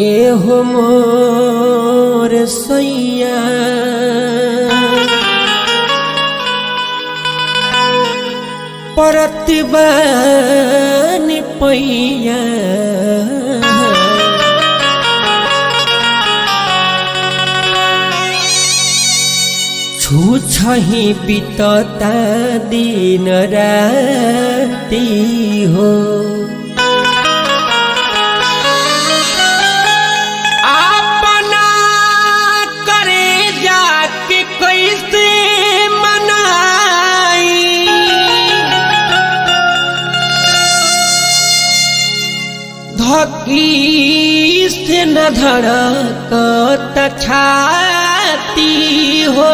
एहो मोर सैया परतिबानी पैया छुछही बितता दिन राति हो। अपना करे जाके कैसे मनाई, धकी से न धड़कत छाती हो,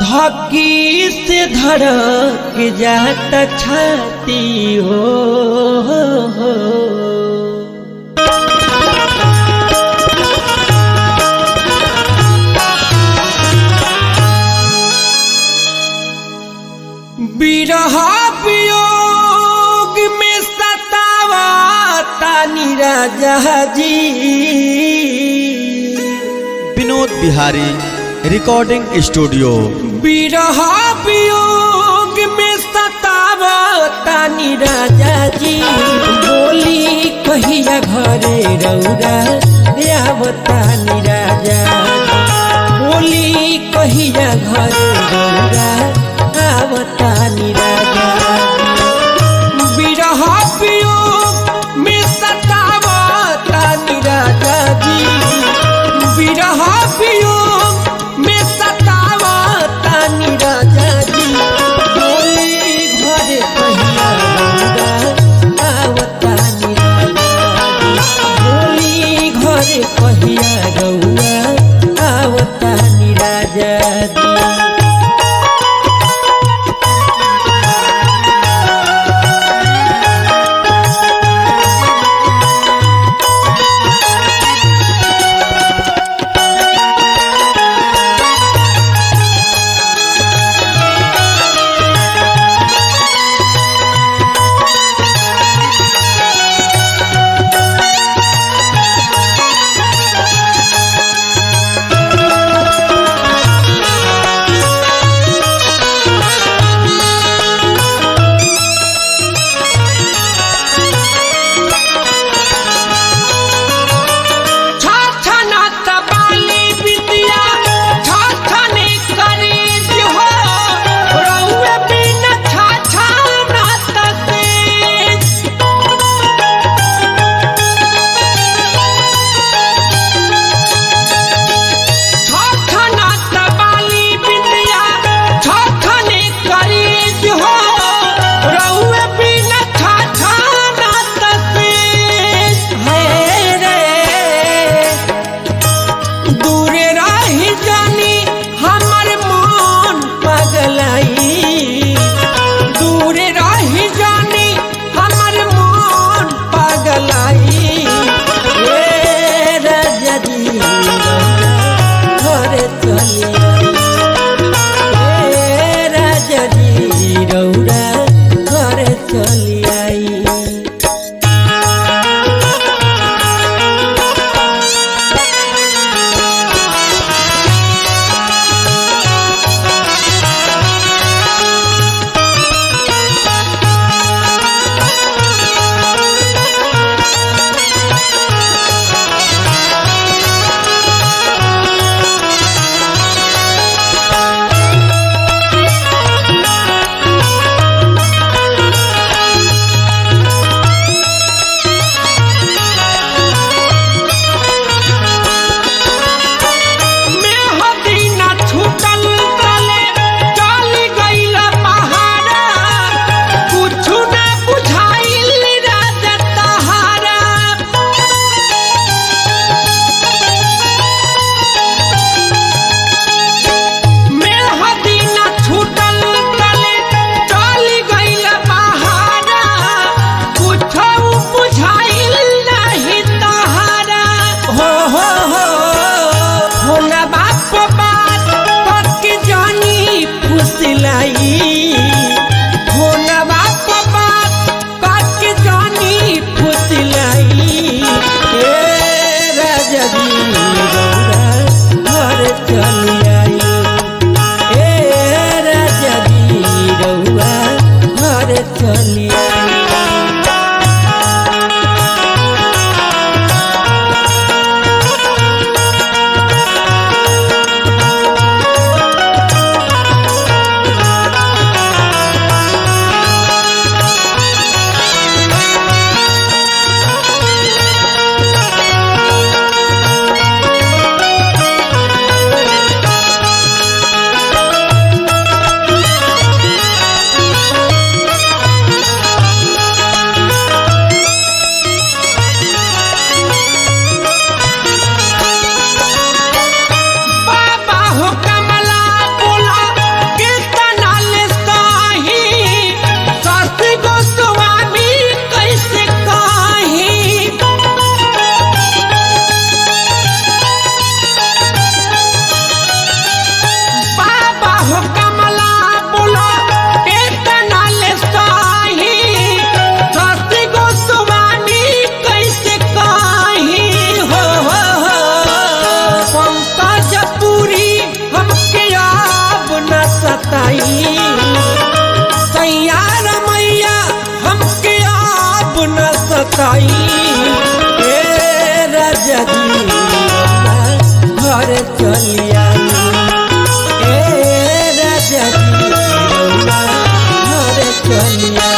धकी से धड़क जात छाती हो। बिरहा वियोग में सतावता राजा जी। Vinod Bihari recording studio. बिरहा वियोग में सतावता राजा जी, बोली कहिया घरे रौरा आवता राजा, बोली कहिया घरे रौरा आवता राजा। बिरहा वियोग में सतावता राजा जी, बिरहा वियोग में सतावता राजा जी, बोली घरे कहिया रौरा आवता राजा जी, बोली चली आई। बाबा हो कमला बोला कितना ले साही, शास्त्री गोस्वामी कैसे कही। बाबा हो कमला बोला कितना ले साही, शास्त्री गोस्वामी कैसे कही। हो हो हो पंकज पुरी हमके अब न सताई, सैया रमैया हमके अब न सताई। ए राजा जी घर चली आई, ए राजा जी घर चली आई।